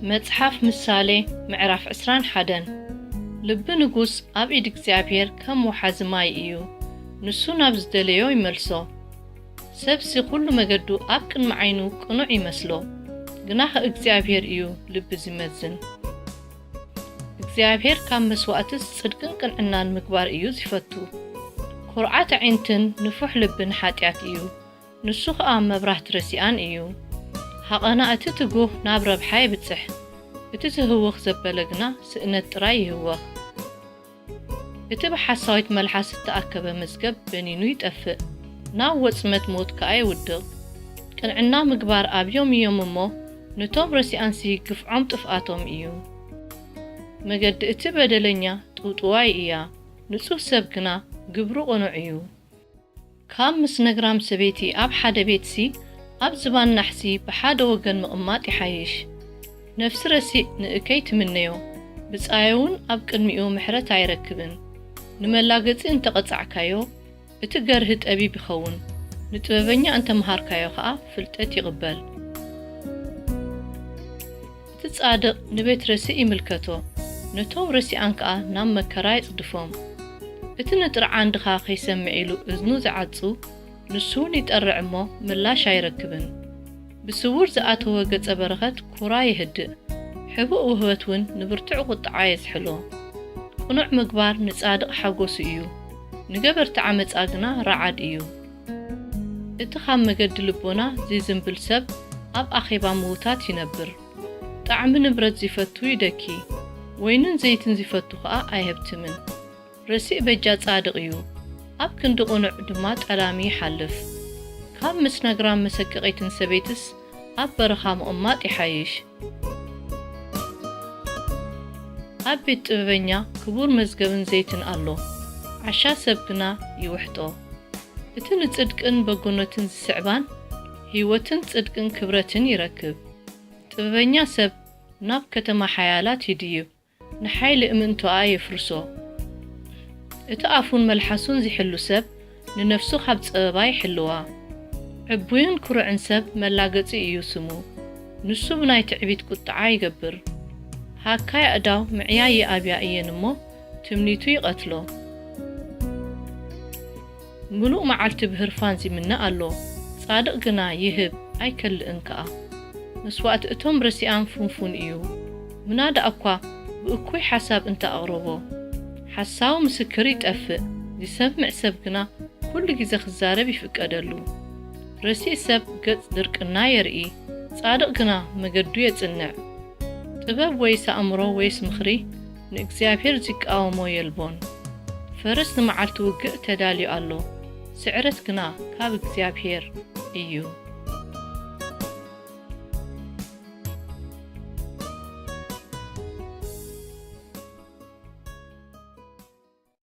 መጽሓፍ ምሳሌ ምዕራፍ ዕስራን ሓደን። ልቢ ንጉስ ኣብ ኢድ እግዚኣብሔር ከም ወሓዚ ማይ እዩ፣ ንሱ ናብ ዝደለዮ ይመልሶ። ሰብሲ ኩሉ መገዱ ኣብ ቅድሚ ዓይኑ ቅኑዕ ይመስሎ፣ ግናኸ እግዚኣብሔር እዩ ልቢ ዝመዝን። እግዚኣብሔር ካብ መስዋእትስ ጽድቅን ቅንዕናን ምግባር እዩ ዝፈቱ። ኩርዓት ኣዒንትን ንፉሕ ልብን ሓጢኣት እዩ፣ ንሱ ኸኣ መብራህቲ ረሲኣን እዩ። ሃቐና እቲ ትጉህ ናብ ረብሓ የብጽሕ፣ እቲ ዝህውኽ ዘበለ ግና ስእነት ጥራይ ይህወኽ። እቲ ብሓሳዊት መልሓስ እተኣከበ መዝገብ በኒኑ ይጠፍእ፣ ናብ ወጽመድ ሞት ከኣ ይውድቕ። ቅንዕና ምግባር ኣብዮም እዮም እሞ፣ ነቶም ረሲኣንሲ ግፍዖም ጥፍኣቶም እዩ። መገዲ እቲ በደለኛ ጥውጥዋይ እያ፣ ንጹህ ሰብ ግና ግብሩ ቅኑዕ እዩ። ካብ ምስ ነግራም ሰበይቲ ኣብ ሓደ ቤትሲ፣ ኣብ ዝባን ናሕሲ ብሓደ ወገን ምቕማጥ ይሓይሽ። ነፍሲ ረሲእ ንእከይ ትምነዮ፣ ብጻዩ እውን ኣብ ቅድሚኡ ምሕረት ኣይረክብን። ንመላገጺ እንተቐጻዕካዮ፣ እቲ ገርሂ ጠቢብ ይኸውን፣ ንጥበበኛ እንተ መሃርካዮ ኸኣ ፍልጠት ይቕበል። እቲ ጻድቕ ንቤት ረሲእ ይምልከቶ፣ ነቶም ረሲኣን ከኣ ናብ መከራ የጽድፎም። እቲ ንጥርዓን ድኻ ኸይሰምዕ ኢሉ እዝኑ ዝዓጹ፣ ንሱ እውን ይጠርዕ እሞ ምላሽ ኣይረክብን። ብስውር ዝኣተወ ገጸ በረኸት ኩራ የህድእ፣ ሕቡእ ውህበት እውን ንብርቱዕ ቁጥዓ የዝሕሎ። ቅኑዕ ምግባር ንጻድቕ ሓጎሱ እዩ፣ ንገበርቲ ዓመጻ ግና ረዓድ እዩ። እቲ ኻብ መገዲ ልቦና ዚዝምብል ሰብ ኣብ ኣኼባ ምዉታት ይነብር። ጣዕሚ ንብረት ዚፈቱ ይደኪ፣ ወይንን ዘይትን ዚፈቱ ኸኣ ኣይሀብትምን። ረሲእ በጃ ጻድቕ እዩ፣ ኣብ ክንዲ ቅኑዕ ድማ ጠላሚ ይሓልፍ። ካብ ምስ ነግራም መሰቀቒትን ሰበይትስ ኣብ በረኻ ምቕማጥ ይሓይሽ። ኣብ ቤት ጥበበኛ ክቡር መዝገብን ዘይትን ኣሎ፣ ዓሻ ሰብ ግና ይውሕጦ። እቲ ንጽድቅን በጎነትን ዝስዕባን፣ ህይወትን ጽድቅን ክብረትን ይረክብ። ጥበበኛ ሰብ ናብ ከተማ ሓያላት ይድይብ፣ ንሓይሊ እምንቶኣ የፍርሶ። እቲ ኣፉን መልሓሱን ዚሕሉ ሰብ ንነፍሱ ኻብ ጸበባ ይሕልዋ። ዕቡይን ኩሩዕን ሰብ መላገጺ እዩ ስሙ፣ ንሱ ብናይ ትዕቢት ቁጥዓ ይገብር። ሃካይ ኣእዳው ምዕያይ ይኣብያ እየን እሞ፣ ትምኒቱ ይቐትሎ። ምሉእ መዓልቲ ብህርፋን ዚምነ ኣሎ፣ ጻድቕ ግና ይህብ ኣይከልእን ከኣ። መስዋእቲ እቶም ረሲኣን ፍንፉን እዩ፣ ምናዳ እኳ ብእኩይ ሓሳብ እንተ ኣቕረቦ። ሓሳዊ ምስክር ይጠፍእ፣ ዚሰምዕ ሰብ ግና ኩሉ ግዜ ክዛረብ ይፍቀደሉ። ረሲእ ሰብ ገጽ ድርቅና የርኢ፣ ጻድቕ ግና መገዱ የጽንዕ። ጥበብ ወይስ ኣእምሮ ወይስ ምኽሪ ንእግዚኣብሔር ዚቃወሞ የልቦን። ፈረስ ንመዓልቲ ውግእ ተዳልዩ ኣሎ፣ ስዕረት ግና ካብ እግዚኣብሔር እዩ።